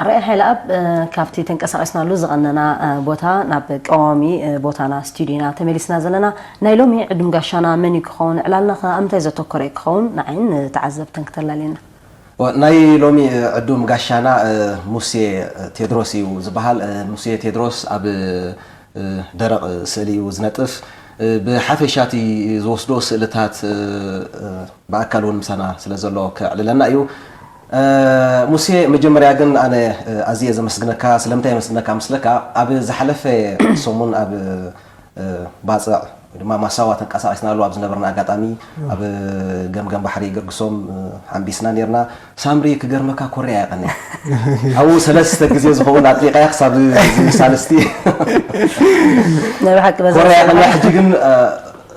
ኣርኣያ ሓይለኣብ፣ እ፣ ካብቲ ተንቀሳቒስናሉ ዝቐነና፣ እ፣ ቦታ ናብ ቀዋሚ፣ እ፣ ቦታና ስቱዲዮና ተመሊስና ዘለና። ናይ ሎሚ ዕዱም ጋሻና መን እዩ ክኸውን? ዕላልና ከ ኣብ ምንታይ ዘተኮረ እዩ ክኸውን? ንዓይን ንተዓዘብትን ክተላልየና። ወ-፣ ናይ ሎሚ፣ እ፣ ዕዱም ጋሻና፣ እ፣ ሙሴ፣ እ፣ ቴድሮስ እዩ ዝበሃል። እ፣ ሙሴ ቴድሮስ ኣብ፣ እ፣ ደረቕ ስእሊ እዩ ዝነጥፍ። እ፣ ብሓፈሻ እቲ ዝወስዶ ስእልታት፣ እ፣ እ፣ ብኣካል እውን ምሳና ስለ ዘሎ ከዕልለና እዩ። እ፣ ሙሴ፣ መጀመርያ ግን ኣነ፣ እ፣ ኣዝየ ዘመስግነካ። ስለምንታይ የመስግነካ ምስለካ፣ ኣብ ዝሓለፈ ሰሙን ኣብ፣ እ፣ ባጽዕ ወይ ድማ ማሳዋ ተንቀሳቒስናሉ ኣብ ዝነበርና ኣጋጣሚ፣ ኣብ ገምገም ባሕሪ ገርግሶም፣ እ፣ ሓምቢስና ኔርና። ሳምሪ፣ ክገርመካ፣ ኮርያ እያ ቀንያ። ኣብኡ ሰለስተ ግዜ ዝኸውን ኣጥሊቓያ ክሳብ እዚ ሳልስቲ። ናይ ብሓቂ በዛ ኮርያ እያ ቀንያ። ሕጂ ግን፣ እ፣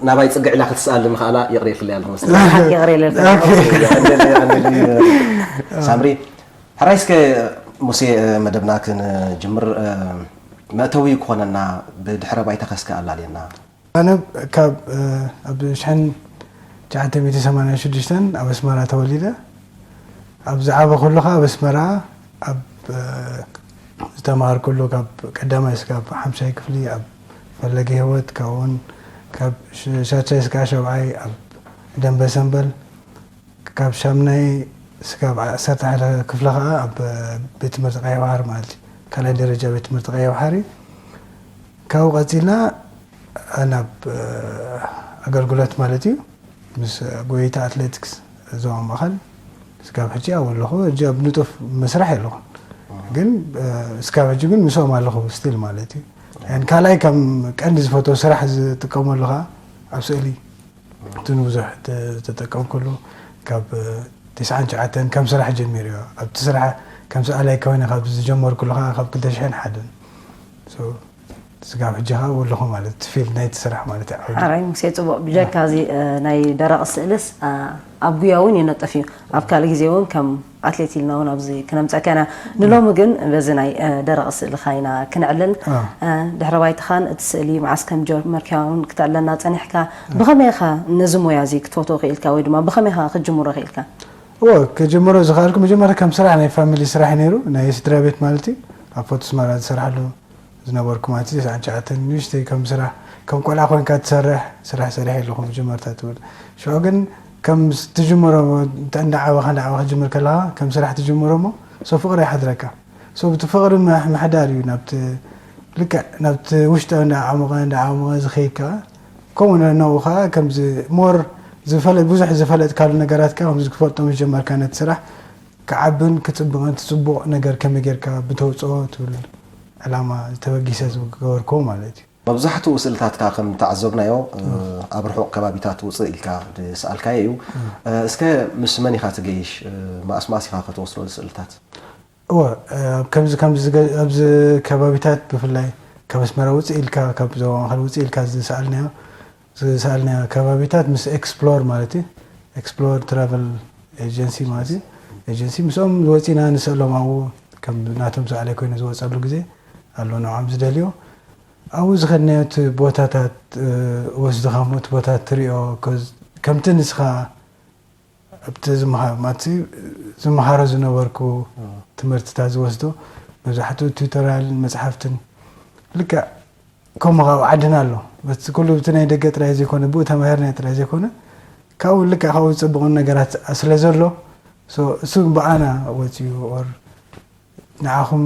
ናባይ ጽግዕ ኢላ ክትስኣል ምኽኣላ ይቕሬ ኢልክለይ ኣለኹ መስለኒ። ብሓቂ ይቕሬ ኢለልካ። ኦኬ። ይቐንየለይ፣ ይቐንየለይ፣ ሳምሪ። ሕራይ እስከ ሙሴ፣ መደብና ክንጅምር፣ መእተዊ ክኾነና ብድሕረ ባይታ ከስከ ኣላልየና። ኣነ ካብ፣ ኣብ ሽሕን ትሽዓተ ሚእቲ ሰማንያን ሽዱሽተን ኣብ ኣስመራ ተወሊደ። ኣብ ዝዓበኹሉ ኸዓ ኣብ ኣስመራ ኣብ ዝተማሃርኩሉ ካብ ቀዳማይ እስካብ ሓምሻይ ክፍሊ ኣብ ፈለገ ህይወት፣ ካብኡውን ካብ ሽ-፣ ሻድሻይ እስካብ ሻብዓይ ኣብ ደንበ ሰምበል፣ ካብ ሻምናይ እስካብ ዓሰርተ ሓደ ክፍሊ ኸዓ ኣብ ቤት ትምህርቲ ቀይሕ ባሕሪ ማለት እዩ። ካልኣይ ደረጃ ቤት ትምህርቲ ቀይሕ ባሕሪ። ካብኡ ቀጺልና ናብ ኣገልግሎት ማለት እዩ። ምስ ጎይታ ኣትሌቲክስ ዞባ ማእኸል እስካብ ሕጂ ኣብኡ ኣለኹ። ሕጂ ኣብ ንጡፍ መስርሕ የለኹን። ግን እስካብ ሕጂ ግን ምስኦም ኣለኹ ስቲል ማለት እዩ። ያን ካልኣይ ከም ቀንዲ ዝፈትዎ ስራሕ ዝጥቀመሉ ኸዓ ኣብ ስእሊ እቲ ንብዙሕ ተ-፣ ዝተጠቀምኩሉ ካብ ተስዓን ትሽዓተን ከም ስራሕ ጀሚረዮ። ኣብቲ ስራሕ ከም ሰኣላይ ኮይነ ካብ ዝጀመርኩሉ ኸዓ ካብ ክልተ ሽሕን ሓደን። ሶ፣ ስጋብ ሕጂ ኸዓ ወለኹ ማለት እቲ ፊልድ ናይቲ ስራሕ ማለት እዩ። ሓራይ ሙሴ፣ ጽቡቕ። ብጀካ እዚ፣ እ፣ ናይ ደረቕ ስእልስ፣ እ፣ ኣብ ጉያ እውን ይነጥፍ እዩ። ኣብ ካልእ ግዜ እውን ከም ኣትሌት ኢልና እውን ኣብዚ ክነምጸካ ኢና። ንሎሚ ግን በዚ ናይ፣ እ፣ ደረቕ ስእልኻ ኢና ክነዕልል። እ፣ ድሕረ ባይትኻን እቲ ስእሊ መዓስ ከም ጀመርካዮ እውን ክተዕለልና ጸኒሕካ። ብኸመይ ኢኻ ነዚ ሞያ እዚ ክትፈትዎ ክኢልካ ወይ ድማ ብኸመይ ኢኻ ክትጅምሮ ክኢልካ? እወ፣ ክጅምሮ ዝኸኣልኩ መጀመርያ ከም ስራሕ ናይ ፋሚሊ ስራሕ እዩ ነይሩ። ናይ ስድራ ቤት ማለት እዩ። ኣብ ፎቶ ኣስመራ ዝሰርሓሉ ዝነበርኩ ማለት እዩ። ተስዓን ትሽዓተን ንእሽተይ ከም ስራሕ፣ ከም ቆልዓ ኮይንካ ትሰርሕ፣ ስራሕ ሰሪሐ ኣለኹ መጀመርታ ትብል። ሽዑ ግን ከም ስ-፣ ትጅምሮ፣ እንተ-፣ እንዳዓበኻ፣ እንዳዓበኻ ክትጅምር ከለኻ፣ ከም ስራሕ ትጅምሮ እሞ፣ ሶ ፍቕሪ ይሓድረካ። ሶ ብቲ ፍቕሪ ምሕ-፣ ምሕዳር እዩ ናብቲ፣ ልክዕ ናብቲ ውሽጣዊ እንዳዓሞቐ፣ እንዳዓሞቐ ዝኸይድ ከኣ፣ ከምኡ ነ-፣ ነኡ ከኣ ከምዚ ሞር ዝፈለ-፣ ብዙሕ ዝፈለጥካሉ ነገራት ከኣ ከምዚ ክፈልጦ ምስ ጀመርካ ነቲ ስራሕ ክዓብን ክጽብቕን፣ እቲ ጽቡቕ ነገር ከመይ ጌርካ ብተውጽኦ ትብል ዕላማ ዝተበጊሰ ዝገበርክዎ ማለት እዩ። መብዛሕትኡ ስእልታትካ ከም ተዓዘብናዮ፣ እ፣ ኣብ ርሑቕ ከባቢታት ውጽእ ኢልካ ዝሰኣልካዮ እዩ። እ፣ እስከ ምስ መን ኢኻ ትገይሽ? እ፣ መኣስ መኣስ ኢኻ ክትወስዶ ስእልታት? እወ፣ እ፣ ከምዚ፣ ከምዚ ዝገ-፣ ኣብዚ ከባቢታት ብፍላይ ካብ ኣስመራ ውጽእ ኢልካ፣ ካብ ዞባ ማእከል ውጽእ ኢልካ ዝሰኣልናዮ፣ ዝሰኣልናዮ ከባቢታት ምስ ኤክስፕሎር ማለት እዩ። ኤክስፕሎር ትራቨል ኤጀንሲ ማለት እዩ። ኤጀንሲ ምስኦም ወጺና ንስእሎም ኣብኡ ከም ናቶም ሰኣላይ ኮይኑ ዝወጸሉ ግዜ ኣሎ፣ ንዖም ዝደልዮ። ኣብኡ ዝኸድናዮ እቲ ቦታታት፣ እ፣ ወስድኻ እሞ እቲ ቦታ ትሪኦ፣ ኮዝ ከምቲ ንስኻ ኣብቲ ዝመሃ-፣ ማለትሲ ዝመሃሮ ዝነበርኩ ትምህርትታት ዝወስዶ መብዛሕትኡ ቱቶርያልን መጽሓፍትን ልክዕ ከምኡ ካብ ዓድና ኣሎ። በቲ ኩሉ እቲ ናይ ደገ ጥራይ ዘይኮነ፣ ብኡ ተማሂርና ጥራይ ዘይኮነ፣ ካብኡ ልክዕ ካብኡ ዝጸብቑን ነገራት ስለ ዘሎ፣ ሶ፣ እሱ ብኣና ወጺኡ ኦር ንዓኹም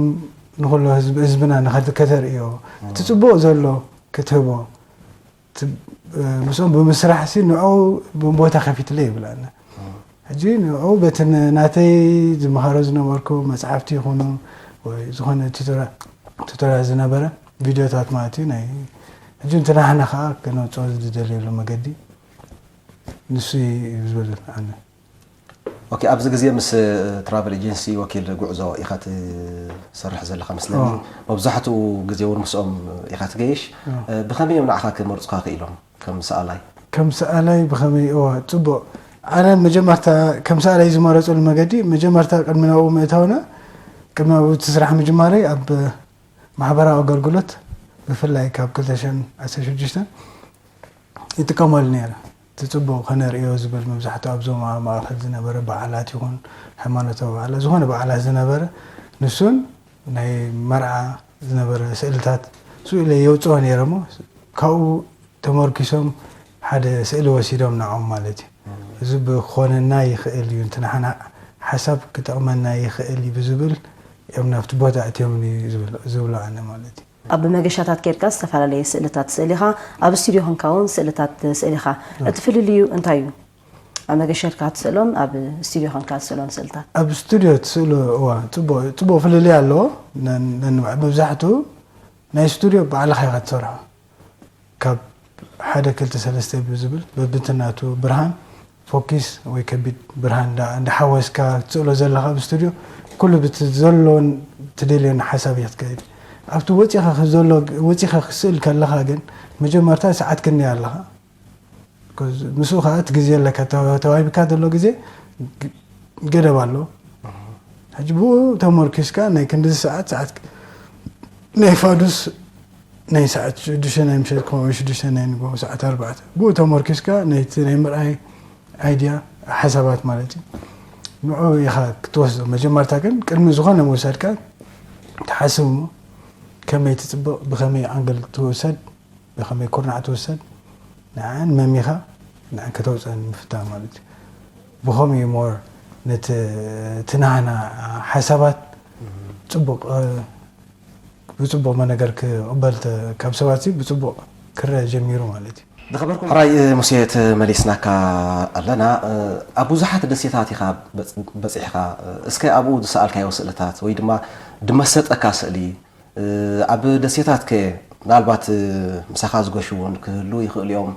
ንኹሉ ህዝቢ፣ ህዝብና ንኸተ-፣ ከተርእዮ፣ እቲ ጽቡቕ ዘሎ ክትህቦ፣ ት-፣ ምስኦም ብምስራሕ ሲ ንዕኡ ቦታ ከፊትለይ ይብል ኣነ። ሕጂ ንዕኡ በቲ ን-፣ ናተይ ዝመሃሮ ዝነበርኩ መጽሓፍቲ ይኹኑ ወይ ዝኾነ ቱቶራ-፣ ቱቶሪያል ዝነበረ ቪድዮታት ማለት እዩ። ናይ ሕጂ እንተ ናህና ኸዓ ከነውጽኦ ዝደልየሉ መገዲ ንሱ እዩ ዝብል ኣነ። ኦኬ፣ ኣብዚ ግዜ ምስ ትራቨል ኤጀንሲ ወኪል ጉዕዞ ኢኻ ትሰርሕ ዘለኻ መስለኒ። ኦ። መብዛሕትኡ ግዜ እውን ምስኦም ኢኻ ትገይሽ። ኦ። እ፣ ብኸመይ እዮም ንዓኻ ክመርጹኻ ክኢሎም ከም ሰኣላይ? ከም ሰኣላይ ብኸመይ? እዋ፣ ጽቡቕ። ኣነ መጀመርታ ከም ሰኣላይ ዝመረጹሉ መገዲ፣ መጀመርታ ቅድሚ ናብኡ ምእታውና፣ ቅድሚ ናብኡ እቲ ስራሕ ምጅማረይ ኣብ ማሕበራዊ ኣገልግሎት ብፍላይ ካብ ክልተ ሽሕን ዓሰርተ ሽዱሽተ ይጥቀመሉ ነይረ። እቲ ጽቡቕ ከነርእዮ ዝብል መብዛሕትኡ ኣብ ዞባ ማእከል ዝነበረ በዓላት ይኹን፣ ሃይማኖታዊ በዓላት፣ ዝኾነ በዓላት ዝነበረ፣ ንሱን ናይ መርዓ ዝነበረ ስእልታት ስኡ ኢለ የውፅኦ ነይረ እሞ ካብኡ ተመርኪሶም ሓደ ስእሊ ወሲዶም ንዕኦም ማለት እዩ። እዚ ብኾነና ይኽእል እዩ፣ እንተ ንሓና ሓሳብ ክጠቕመና ይኽእል እዩ ብዝብል እዮም ናብቲ ቦታ እትዮም ዝብሎ ኣነ ማለት እዩ። ኣብ መገሻታት ኬድካ ዝተፈላለየ ስእልታት ትስእል ኢኻ፣ ኣብ ስቱድዮ ኾንካ እውን ስእልታት ትስእል ኢኻ። እቲ ፍልልዩ እንታይ እዩ? ኣብ መገሻ ኬድካ ትስእሎን ኣብ ስቱድዮ ኾንካ ትስእሎን ስእልታት? ኣብ ስቱድዮ ትስእሎ እዋ ፅቡቕ ፅቡቕ ፍልልይ ኣለዎ። ነን- ነንባዕ መብዛሕትኡ ናይ ስቱድዮ ባዕልኻ ኢኻ ትሰርሖ። ካብ ሓደ ክልተ ሰለስተ ብዝብል በብትናቱ ብርሃን ፎኪስ ወይ ከቢድ ብርሃን እንዳ- እንዳሓወስካ ትስእሎ ዘለኻ ኣብ ስቱድዮ ኩሉ ብቲ ዘሎን ትደልዮን ሓሳብ እያ ትከይድ። ኣብቲ ወፂኻ ዘሎ ወፂኻ ክስእል ከለኻ ግን መጀመርታ ሰዓት ክንደይ ኣለኻ? Because ምስኡ ከዓ እቲ ግዜ ኣለካ ተዋሂብካ ዘሎ ግዜ ገደብ ኣሎ። ሕጂ ብኡ ተመርኪስካ ናይ ክንድዚ ሰዓት ሰዓት ናይ ፋዱስ ናይ ሰዓት ሽዱሽተ ናይ ምሸት ክኸውን ሽዱሽተ ናይ ንግሆ ሰዓት ኣርባዕተ ብኡ ተመርኪስካ ናይቲ ናይ ምርኣይ ኣይድያ ሓሳባት ማለት እዩ ንዑ ኢኻ ክትወስዶ። መጀመርታ ግን ቅድሚ ዝኾነ ምውሳድካ ትሓስብ እሞ ከመይ ትፅብቕ ብኸመይ ኣንግል ትውሰድ ብኸመይ ኩርናዕ ትውሰድ ንዓን መሚኻ ንዓን ከተውፅአን ምፍታን ማለት እዩ። ብኸምኡ እዩ ሞር ነቲ ትናህና ሓሳባት ፅቡቕ ብፅቡቕ መነገር ክቕበል ካብ ሰባት ብፅቡቕ ክረአ ጀሚሩ ማለት እዩ። ዝኸበርኩም ሕራይ ሙሴ ተመሊስናካ ኣለና። ኣብ ብዙሓት ደሴታት ኢኻ በፂሕኻ። እስከ ኣብኡ ዝሰኣልካዮ ስእልታት ወይ ድማ ድመሰጠካ ስእሊ ኣብ ደሴታት ከ ምናልባት ምሳኻ ዝገሹ እውን ክህልው ይኽእሉ እዮም።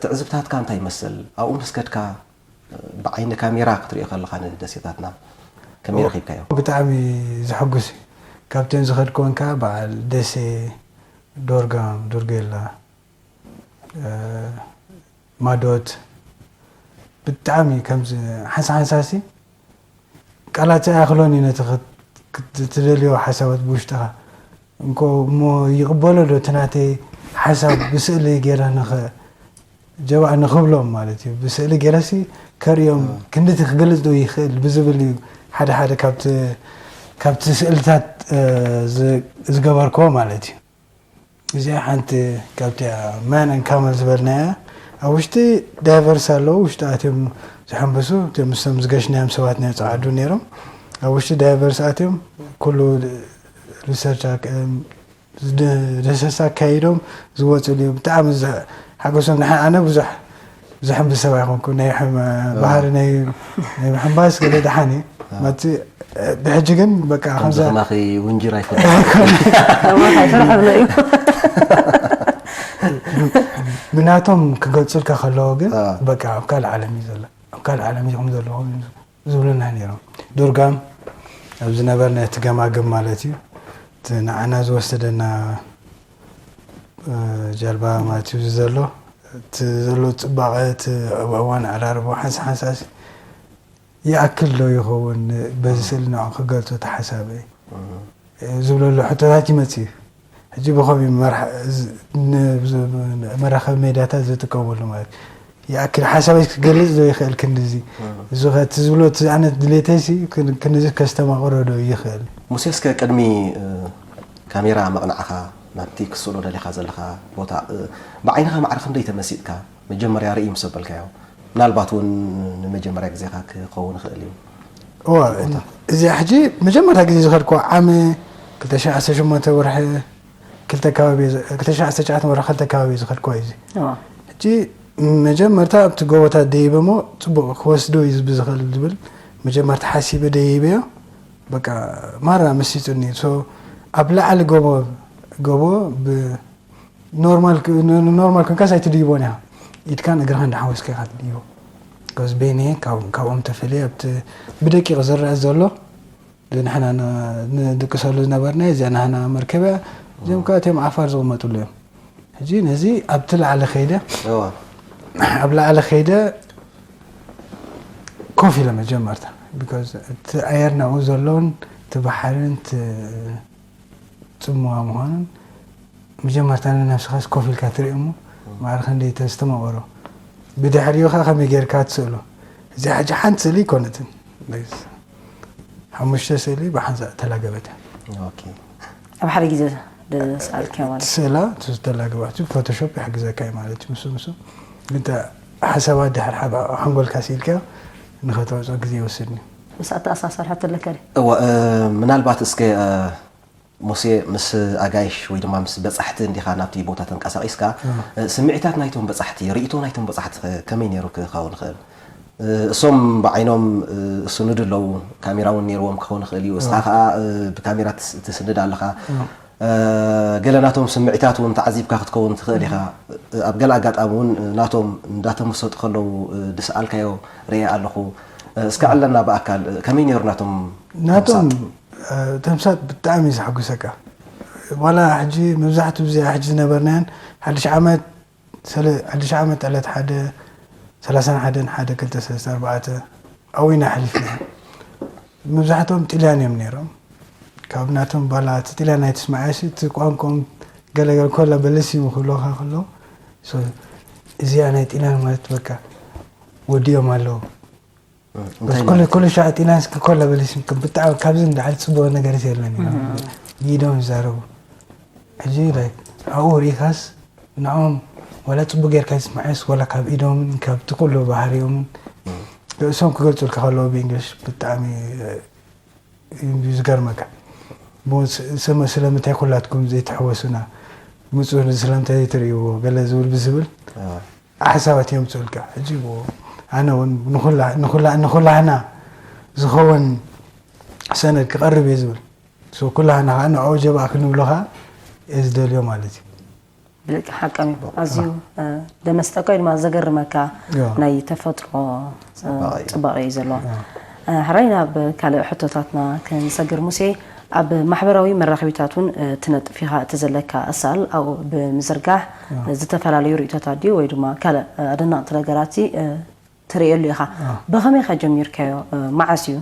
ትዕዝብታትካ እንታይ ይመስል? ኣብኡ ምስ ከድካ ብዓይኒ ካሜራ ክትሪኦ ከለኻ ንደሴታትና ከመይ ረኺብካዮ? ብጣዕሚ ዘሐጉስ እዩ። ካብተን ዝኸድክወን ከዓ በዓል ደሴ፣ ዶርጋም፣ ዱርጌላ፣ ማዶት ብጣዕሚ ከምዚ ሓንሳ ሓንሳሲ ቃላት ኣይኣኽሎን እዩ ነቲ ትደልዮ ሓሳባት ብውሽጥኻ እንኮ እሞ ይቕበሎ ዶ እቲ ናተይ ሓሳብ ብስእሊ ገይረ ንኸ ጀባእ ንኽብሎም ማለት እዩ ብስእሊ ገይረሲ ከርእዮም ክንድቲ ክገልፅ ዶ ይኽእል ብዝብል እዩ ሓደ ሓደ ካብቲ ስእልታት ዝገበርክዎ ማለት እዩ። እዚኣ ሓንቲ ካብቲኣ ማን ን ካመል ዝበልናያ ኣብ ውሽጢ ዳይቨርስ ኣለዉ ውሽጢ ኣትዮም ዝሕንብሱ ምስቶም ዝገሽናዮም ሰባት ናይ ፀዓዱ ነይሮም ኣብ ውሽጢ ዳይቨርስ ኣትዮም ኩሉ ሪሰርች ደሰሳ ኣካይዶም ዝወፅሉ እዮም ብጣዕሚ ሓጎሶም ንሓ ኣነ ብዙሕ ዘሕምብስ ሰብ ኣይኮንኩ ናይ ሕም- ባህሪ ናይ ናይ ምሕንባስ ገለ ደሓን እዩ ማለትሲ ብሕጂ ግን በቃ ከምዚ ከምዛ ከማኺ ውንጅር ኣይኮነ ከማኻ ይፈርሐብሎ እዩ ብናቶም ክገልጹልካ ከለዎ ግን በቃ ኣብ ካልእ ዓለም እዩ ዘሎ ኣብ ካልእ ዓለም እዮም ዘለኹም ዝብሉና ነይሮም ዱርጋም ኣብ ዝነበርና እቲ ገማግም ማለት እዩ እቲ ንዓና ዝወሰደና ጀልባ ማለት እዩ ዘሎ እቲ ዘሎ ፅባቐ እቲ እዋን ኣራርቦ ሓንሳ ሓንሳስ ይኣክል ዶ ይኸውን በዚ ስእሊ ንዑ ክገልፆ እቲ ሓሳበይ ዝብለሉ ሕቶታት ይመፅእ እዩ ሕጂ ብኸምኡ መራኸቢ ሜዳታት ዝጥቀመሉ ማለት ይኣክል ሓሳበይ ክገልፅ ዶ ይኽእል ክንድዚ እዚ እቲ ዝብሎ እቲ ኣነት ድሌተይሲ ክንድዚ ከስተማቕሮ ዶ ይኽእል ሙሴ እስከ ቅድሚ ካሜራ ምቕናዕኻ ናብቲ ክስእሎ ደሊኻ ዘለኻ ቦታ ብዓይንኻ ማዕረ ክንደይ ተመሲጥካ መጀመርያ ርኢ ምስ ኣበልካዮ ምናልባት እውን ንመጀመርያ ግዜኻ ክኸውን ይኽእል እዩ እዋ እዚኣ ሕጂ መጀመርታ ግዜ ዝኸድኩዋ ዓሚ ክልተ ሽሕን ዓሰርተ ሸሞንተ ወርሒ ክልተ ከባቢ ክልተ ሽሕን ዓሰርተ ትሽዓተ ወርሒ ክልተ ከባቢ ዝኸድኩዋ እዩ ሕጂ መጀመርታ ኣብቲ ጎቦታት ደይበ ሞ ፅቡቕ ክወስዶ እዩ ዝብል ዝብል መጀመርታ ሓሲበ ደይበዮ በቃ ማራ መሲጡኒ ሶ ኣብ ላዕሊ ጎቦ ጎቦ ኖርማል ኖርማል ኮንካስ ኣይትድይቦን ኢኻ ኢድካን እግርኻን እንዳሓወስካ ኢኻ ትድይቦ because ቤኒ ካብኦም ተፈልየ ኣብቲ ብደቂቕ ዝረአ ዘሎ ንሕና ንድቅሰሉ ዝነበርና እዚኣ ናህና መርከብ እያ እዚኦም ከዓ እቲኦም ዓፋር ዝቕመጥሉ እዮም ሕጂ ነዚ ኣብቲ ላዕሊ ከይደ ኣብ ላዕሊ ከይደ ኮፍ ኢለ መጀመርታ because እቲ ኣየር ናብኡ ዘሎን እቲ ባሕርን እቲ ፅምዋ ምዃኑን መጀመርታ ንነብስኻስ ኮፍ ኢልካ ትርኢ እሞ ማዕረ ክንደይ ተስተማቕሮ ብድሕሪኡ ከዓ ከመይ ጌርካ ትስእሎ እዚኣ ሕጂ ሓንቲ ስእሊ ኣይኮነትን ሓሙሽተ ስእሊ ብሓንሳእ ተላገበት እያ። ኦኬ። ኣብ ሓደ ግዜ ዝሰኣልክያ ማለት ስእላ ዝተላገባችሁ ፎቶሾፕ ይሕግዘካ እዩ ማለት እዩ። ምስ ምስ ግን ሓሳባት ድሕር ሓንጎልካ ስኢልካ ንኸተውፅኦ ግዜ ይወስድኒ። ምስ ኣተኣሳሰርሐ ተለካ እዋ ምናልባት እስከ ሙሴ ምስ ኣጋይሽ ወይ ድማ ምስ በጻሕቲ እንዲኻ ናብቲ ቦታ ተንቀሳቒስካ ስምዒታት ናይቶም በጻሕቲ ርእቶ ናይቶም በጻሕቲ ከመይ ነይሩ ክኸውን ይኽእል? እሶም ብዓይኖም እሱ ንድለው ካሜራ እውን ነይርዎም ክኸውን ይኽእል እዩ። እስኻ ከዓ ብካሜራ ትስንድ ኣለኻ። ገለ ናቶም ስምዒታት እውን ተዓዚብካ ክትከውን ትኽእል ኢኻ። ኣብ ገለ ኣጋጣሚ እውን ናቶም እንዳተመሰጡ ከለዉ ዝሰኣልካዮ ርእየ ኣለኹ። እስከ ኣለና ብኣካል ከመይ ነይሩ ናቶም ናቶም ተምሳጥ ብጣዕሚ እዩ ዘሐጉሰካ። ዋላ ሕጂ መብዛሕትኡ ብዚኣ ሕጂ ዝነበርናያን ሓድሽ ዓመት ሰለ- ሓድሽ ዓመት ዕለት ሓደ ሰላሳን ሓደን ሓደ ክልተ ሰለስተ ኣርባዕተ ኣዊና ሓሊፍና። መብዛሕትኦም ጥልያን እዮም ነይሮም። ካብ ናቶም ባላ እቲ ጥልያን ኣይትስማዓሲ እቲ ቋንቋኦም ገለገል ኮላ በለሲሙ ክብሎካ ከሎ እዚኣ ናይ ጥልያን ማለት በቃ ወዲኦም ኣለዉ። ኩሉ ሻዕ ጢላንስ ክኮላ በሊስ ብጣዕሚ ካብዚ ንላዕሊ ፅቡቅ ነገር የለን። ኢዶም ይዛረቡ ሕጂ ኣብኡ ርኢካስ ንዕኦም ዋላ ፅቡቅ ጌርካ ይስማዐስ ዋላ ካብ ኢዶምን ካብቲ ኩሉ ባህሪኦምን ርእሶም ክገልፁልካ ከለዉ ብእንግሊሽ ብጣዕሚ እዩ ዝገርመካ። ስለምንታይ ኩላትኩም ዘይትሕወሱና ምፁ ስለምንታይ ዘይትርእይዎ ገለ ዝብል ብዝብል ሓሳባት እዮም ዝፅኡልካ። ሕጂ ኣነ እውን ንኩላህና ዝኸውን ሰነድ ክቐርብ እየ ዝብል። ኩላህና ከዓ ንዕኡ ጀብኣ ክንብሎ ከዓ እየ ዝደልዮ ማለት እዩ። ብልቂ ሓቀም እዩ። ኣዝዩ ደመስጠካ ወይ ድማ ዘገርመካ ናይ ተፈጥሮ ፅባቐ እዩ ዘለዎ። ሕራይ ናብ ካልእ ሕቶታትና ክንሰግር ሙሴ፣ ኣብ ማሕበራዊ መራኸቢታት እውን ትነጥፍ ኢኻ። እቲ ዘለካ ኣሳእል ኣብኡ ብምዝርጋሕ ዝተፈላለዩ ርእቶታት ድዩ ወይ ድማ ካልእ ኣደነቕቲ ነገራት ትርእየሉ ኢኻ። ብኸመይ ኢኻ ጀሚርካዮ? መዓስ እዩ?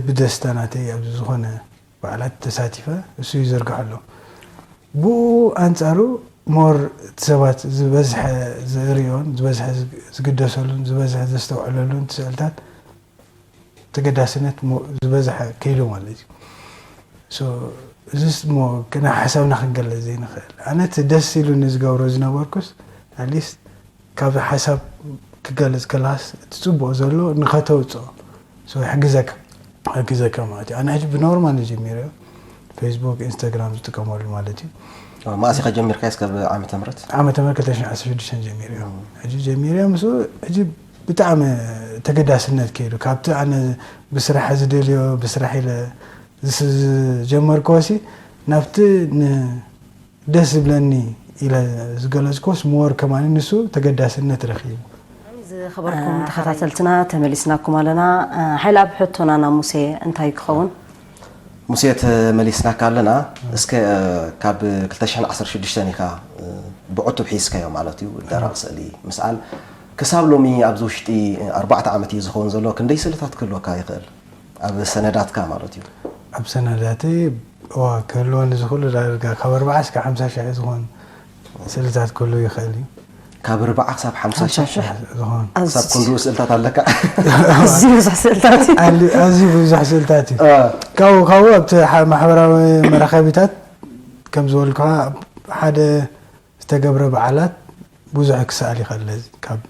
ብደስታ ናተይ ኣብዚ ዝኾነ በዓላት ተሳቲፈ እሱ ይዘርግሖ ኣሎ። ብኡ ኣንጻሩ ሞር እቲ ሰባት ዝበዝሐ ዝርእዮን ዝበዝሐ ዝግደሰሉን ዝበዝሐ ዘስተውዕለሉን እቲ ስእልታት ተገዳስነት ዝበዝሐ ከይሉ ማለት እዩ። እዚስ ሞ ናይ ሓሳብና ክንገልጽ ዘይንኽእል ኣነ እቲ ደስ ኢሉኒ ዝገብሮ ዝነበርኩስ ኣትሊስት ካብ ሓሳብ ክገልጽ ከለስ እቲ ጽቡቕ ዘሎ ንኸተውጽኦ ይሕግዘካ ይሕግዘካ ማለት እዩ። ኣነ ሕጂ ብኖርማል ጀሚረዮ ፌስቡክ ኢንስታግራም ዝጥቀመሉ ማለት እዩ። መኣስ ኢኻ ጀሚርካዮ እስከ ብዓመተ ምህረት? ዓመተ ምህረት ክልተ ሽሕን ዓሰርተ ሽዱሽተን ጀሚረዮ። ሕጂ ጀሚረዮ ምስ ሕጂ ብጣዕሚ ተገዳስነት ከይዱ ካብቲ ኣነ ብስራሕ ዝደልዮ ብስራሕ ኢለ ዝጀመርክዎ ሲ ናብቲ ደስ ዝብለኒ ኢለ ዝገለፅኩስ ምወር ከማኒ ንሱ ተገዳስነት ረኺቡ። ዝኸበርኩም ተኸታተልትና ተመሊስናኩም ኣለና። ሓይል ኣብ ሕቶና ናብ ሙሴ እንታይ ክኸውን? ሙሴ ተመሊስናካ ኣለና። እስከ ካብ ክልተ ሽሕን ዓሰርተ ሽዱሽተን ኢኻ ብዕቱብ ሒዝካዮ ማለት እዩ ደረቕ ስእሊ ምስኣል ክሳብ ሎሚ ኣብዚ ውሽጢ ኣርባዕተ ዓመት እዩ ዝኸውን ዘሎ። ክንደይ ስእልታት ክህልወካ ይኽእል? ኣብ ሰነዳትካ ማለት እዩ። ኣብ ሰነዳተይ እዋ ክህልወኒ ዝኽእሉ ዳርጋ ካብ ኣርብዓ እስከ ሓምሳ ሽሕ ዝኾን ስእልታት ክህልው ይኽእል እዩ። ካብ ኣርብዓ ክሳብ ሓምሳ ሽሕ ዝኾን። ክሳብ ክንድኡ ስእልታት ኣለካ? ኣዝዩ ብዙሕ ስእልታት እዩ። ኣዝዩ ብዙሕ ስእልታት እዩ። ካብኡ ካብኡ ኣብቲ ማሕበራዊ መራኸቢታት ከም ዝበልኩኻ ሓደ ዝተገብረ በዓላት ብዙሕ ክሰኣል ይኽእል። ካብ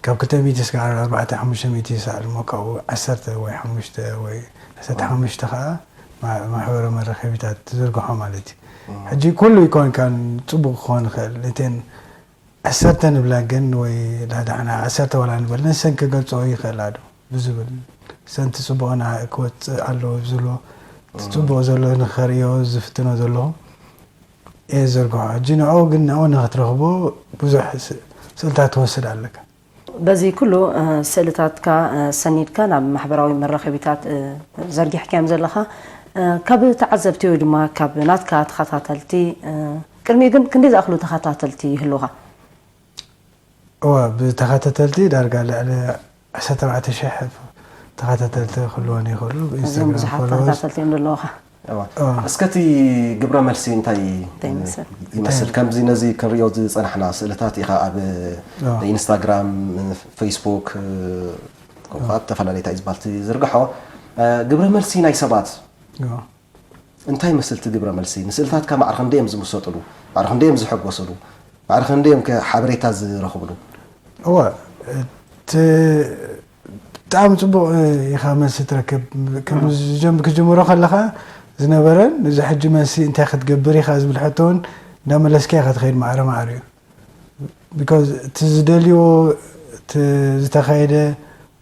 ካብ ክልተ ሚእቲ እስካብ ኣርባዕተ ሓሙሽተ ሚእቲ ይሰኣል እሞ ካብኡ ዓሰርተ ወይ ሓሙሽተ ወይ ዓሰርተ ሓሙሽተ ከዓ ማሕበራዊ መራኸቢታት ትዝርግሖ ማለት እዩ። ሕጂ ኩሉ ይኮንካን ፅቡቅ ክኾን ይኽእል። እተን ዓሰርተ ንብላ ግን ወይ ዳሕና ዓሰርተ ዋላ ንበል ንሰን ክገልፅኦ ይኽእላ ዶ ብዝብል ሰንቲ ፅቡቅና ክወፅእ ኣለዎ ዝብሎ ፅቡቅ ዘሎ ንኸርእዮ ዝፍትኖ ዘለኹ እየ ዝዘርግሖ። ሕጂ ንዕኡ ግን ንዕኡ ንኽትረኽቦ ብዙሕ ስእልታት ትወስድ ኣለካ። በዚ ኩሉ ስእልታትካ ሰኒድካ ናብ ማሕበራዊ መራኸቢታት ዘርጊሕካዮም ዘለኻ ካብ ተዓዘብቲ ወይ ድማ ካብ ናትካ ተኸታተልቲ ቅድሚኡ ግን ክንደይ ዝኣኽሉ ተኸታተልቲ ይህልውኻ? እወ ብተኸታተልቲ ዳርጋ ልዕሊ ዓሰርተ ኣርባዕተ ሽሕ ተኸታተልቲ ክህልወኒ ይኽእሉ። ኣዝዮም ብኢንስታግራም ብዙሓት ፎሎወርስ ተኸታተልቲ እዮም ዘለዉኻ። እዋ። እዋ። እስከ እቲ ግብረ መልሲ እንታይ እንታይ ይመስል? ይመስል? ከምዚ ነዚ ክንሪኦ ዝጸናሕና ስእልታት ኢኻ ኣብ እዋ። ኢንስታግራም፣ ፌስቡክ፣ ከምኡ ኣብ ተፈላለየ እንታይ ዝበሃል ትዝርግሖ። ግብረ መልሲ ናይ ሰባት እንታይ መስልቲ ግብረ መልሲ ንስእልታትካ ማዕረ ክንደይ እዮም ዝምሰጥሉ? ማዕረ ክንደይ እዮም ዝሕጎስሉ? ማዕረ ክንደይ እዮም ሓበሬታ ዝረኽብሉ? እወ፣ እቲ ብጣዕሚ ፅቡቕ ኢኻ መልሲ ትረክብ። ክጅምሮ ከለኻ ዝነበረን እዚ ሕጂ መልሲ እንታይ ክትገብር ኢኻ ዝብል ሕቶ እውን እንዳመለስካ ኢኻ ትኸይድ ማዕረ ማዕረ እዩ። ቢካዝ እቲ ዝደልዮ እቲ ዝተኻየደ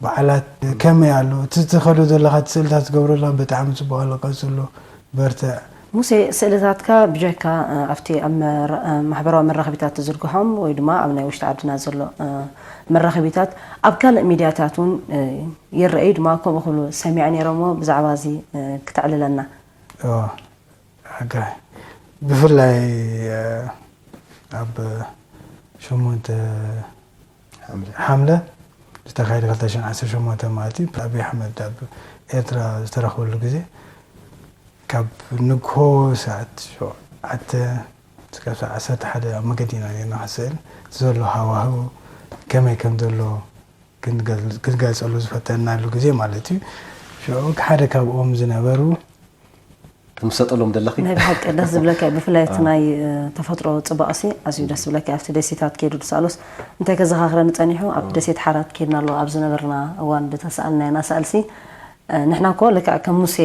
በዓላት ከመይ ኣሎ እቲ ትኸዶ ዘለኻ እቲ ስእልታት ትገብሮ ኣለኻ ብጣዕሚ ፅቡቅ ኣሎ ቀፅሎ በርትዕ። ሙሴ፣ ስእልታትካ ብጀካ ኣብቲ ኣብ ማሕበራዊ መራኸቢታት ትዝርግሖም ወይ ድማ ኣብ ናይ ውሽጢ ዓድና ዘሎ መራኸቢታት ኣብ ካልእ ሚድያታት እውን ይረኣዩ ድማ ከምኡ ክብሉ ሰሚዐ ነይረ እሞ ብዛዕባ እዚ ክተዕልለና። ሓጋይ ብፍላይ ኣብ ሸሞንተ ሓምለ ዝተኻየደ ክልተ ሽሕን ዓሰርተ ሸሞንተ ማለት እዩ ኣብይ ኣሕመድ ኣብ ኤርትራ ዝተረኽበሉ ግዜ ካብ ንግሆ ሰዓት ሸውዓተ እስካብ ሰዓት ዓሰርተ ሓደ ኣብ መገዲ ኢና ነርና ክስእል እቲ ዘሎ ሃዋህው ከመይ ከም ዘሎ ክንገልፀሉ ዝፈተናሉ ግዜ ማለት እዩ። ሽዑ ሓደ ካብኦም ዝነበሩ ትምሰጠሎም ዘለኺ ናይ ብሓቂ ደስ ዝብለካ እዩ። ብፍላይ እቲ ናይ ተፈጥሮ ፅባቐሲ ኣዝዩ ደስ ዝብለካ እዩ። ኣብቲ ደሴታት ከይዱ ዝሰኣሎስ እንታይ ከዘኻኽረኒ ፀኒሑ ኣብቲ ደሴት ሓራት ከይድና ኣሎ ኣብ ዝነበርና እዋን ዝተሰኣልና ኢና ሰኣልሲ ንሕና እኮ ልክዕ ከም ሙሴ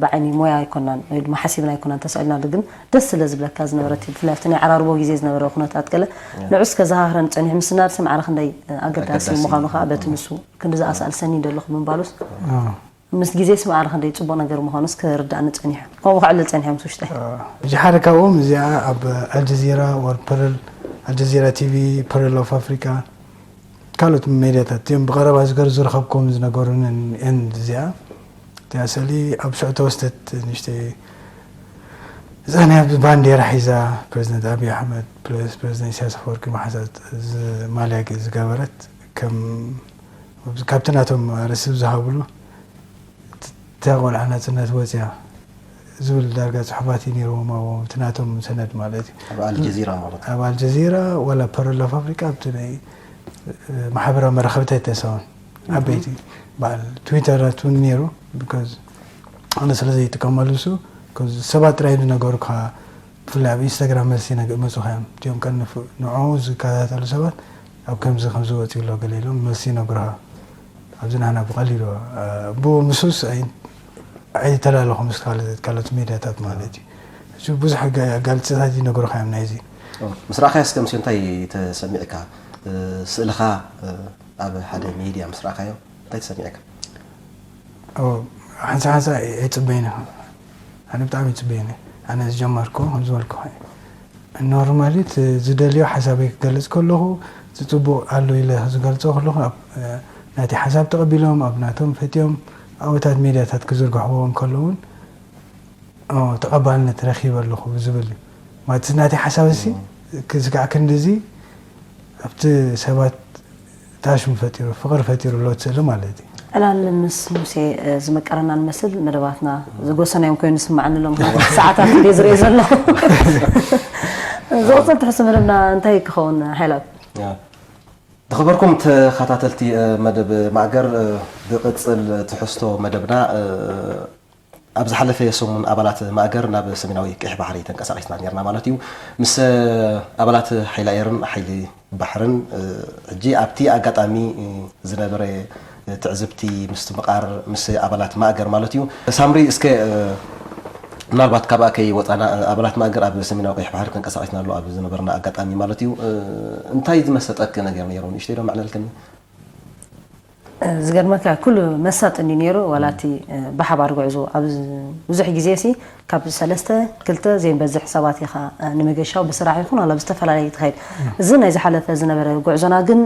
ብዓይኒ ሞያ ኣይኮናን ወይ ድማ ሓሲብና ኣይኮናን ተሰኣልና ግን ደስ ስለ ዝብለካ ዝነበረ እቲ ብፍላይ ኣብቲ ናይ ዓራርቦ ግዜ ዝነበረ ኩነታት ገለ ንዑስ ከዘኻኽረኒ ፀኒሑ ምስና ድሲ ማዕረ ክንደይ ኣገዳሲ ምዃኑ ከዓ በቲ ንሱ ክንዲ ዝኣሳልሰኒ ደለኹ ምንባሉስ ምስ ግዜስ ማዕረ ክንደይ ፅቡቕ ነገር ምዃኑስ ክርዳእኒ ፀኒሑ። ከምኡ ከዕልል ፀኒሐ ምስ ውሽጠይ። ሕጂ ሓደ ካብኦም እዚኣ ኣብ ኣልጀዚራ ወር ፐረል ኣልጀዚራ ቲቪ ፐረል ኦፍ ኣፍሪካ ካልኦት ሜድያታት እዮም ብቐረባ ዝገር ዝረኸብኩም ዝነገሩንን እን እዚኣ እቲኣ ስእሊ ኣብ ሽዑ ተወስተት ንሽተይ እዛ ናይ ባንዴራ ሒዛ ፕሬዚደንት ኣብይ ኣሕመድ ፕሬዚደንት ኢሳያስ ኣፈወርቂ መሓዛት ማልያ ዝገበረት ከም ካብቲ ናቶም ኣርእስቲ ዝሃብሉ እታ ቆልዓ ናጽነት ወጽያ ዝብል ዳርጋ ጽሑፋት እዩ ነይርዎም ኣብኦም እቲ ናቶም ሰነድ ማለት እዩ ኣብ ኣልጀዚራ ማለት ኣብ ኣልጀዚራ ወላ ፐረል ኦፍ ኣፍሪካ ኣብቲ ናይ ማሕበራዊ መራኸብታት ተሳውን ዓበይቲ በዓል ትዊተራት እውን ነይሩ because ኣነ ስለ ዘይጥቀመሉ እሱ because ሰባት ጥራይ ዝነገሩካ ብፍላይ ኣብ ኢንስታግራም መልሲ መፁኻ እዮም እቲኦም ቀንፍ ንዕኡ ዝከታተሉ ሰባት ኣብ ከምዚ ከምዚ ወፂኡ ኣሎ ገለ ኢሎም መልሲ ይነግሩኻ ኣብዚ ናህና ብቐሊሉ ብኡ ምስኡስ ኣይተላለኹ ምስ ካልኦት ሜድያታት ማለት እዩ እዚ ብዙሕ ኣጋልፅታት ይነግሩኻ እዮም ናይዚ ምስ ረኣኻዮ እስከ ምስዮ እንታይ ተሰሚዕካ ስእልኻ ኣብ ሓደ ሜድያ ምስ ረኣኻዮ እንታይ ተሰሚዕካ ሓንሳ ሓንሳ ኣይፅበይን ኣነ ብጣዕሚ ይፅበይን ኣነ ዝጀመርኩ ከም ዝበልኩ ኖርማሊ ዝደልዮ ሓሳበይ ክገልፅ ከለኹ ዝፅቡቅ ኣሎ ኢለ ዝገልፆ ከለኹ ናተይ ሓሳብ ተቐቢሎም ኣብ ናቶም ፈትዮም ኣብታት ሜድያታት ክዝርግሕዎም ከለውን ተቐባልነት ረኺበ ኣለኹ ዝብል እዩ ማለት ናተይ ሓሳብ ሲ ክዝጋዕ ክንዲ እዚ ኣብቲ ሰባት ታሽም ፈጢሩ ፍቕሪ ፈጢሩ ኣሎ እቲ ስእሊ ማለት እዩ። ዕላል ምስ ሙሴ ዝመቀረና ንመስል መደባትና ዝጎሰናዮም ኮይኑ ዝስማዓኒ ኣሎ ምክንያቱ ሰዓታት እንደ ዝሪኦ ዘለኹ ዝቕፅል ትሕሱ መደብና እንታይ ክኸውን ሓይላት ዝኸበርኩም ተኸታተልቲ መደብ ማእገር ብቕፅል ትሕዝቶ መደብና ኣብ ዝሓለፈ ሰሙን ኣባላት ማእገር ናብ ሰሜናዊ ቀይሕ ባሕሪ ተንቀሳቒስና ኔርና ማለት እዩ። ምስ ኣባላት ሓይሊ ኣየርን ሓይሊ ባሕርን ሕጂ ኣብቲ ኣጋጣሚ ዝነበረ ትዕዝብቲ ምስትምቓር ምስ ኣባላት ማእገር ማለት እዩ። ሳምሪ እስከ ምናልባት ካብኣ ከይወፃና ኣባላት ማእገር ኣብ ሰሜናዊ ቀይሕ ባሕሪ ተንቀሳቒስናሉ ኣብ ዝነበርና ኣጋጣሚ ማለት እዩ እንታይ ዝመሰጠኪ ነገር ነይሩ ንእሽተይ ዶ መዕለልክኒ? ዝገርመካ ኩሉ መሳጢ እንዲ ነይሩ ዋላ እቲ ብሓባር ጉዕዞ ኣብ ብዙሕ ግዜ ሲ ካብ ሰለስተ ክልተ ዘይንበዝሕ ሰባት ኢኻ ንምገሻው ብስራሕ ይኹን ዋላ ብዝተፈላለየ ትኸይድ እዚ ናይ ዝሓለፈ ዝነበረ ጉዕዞና ግን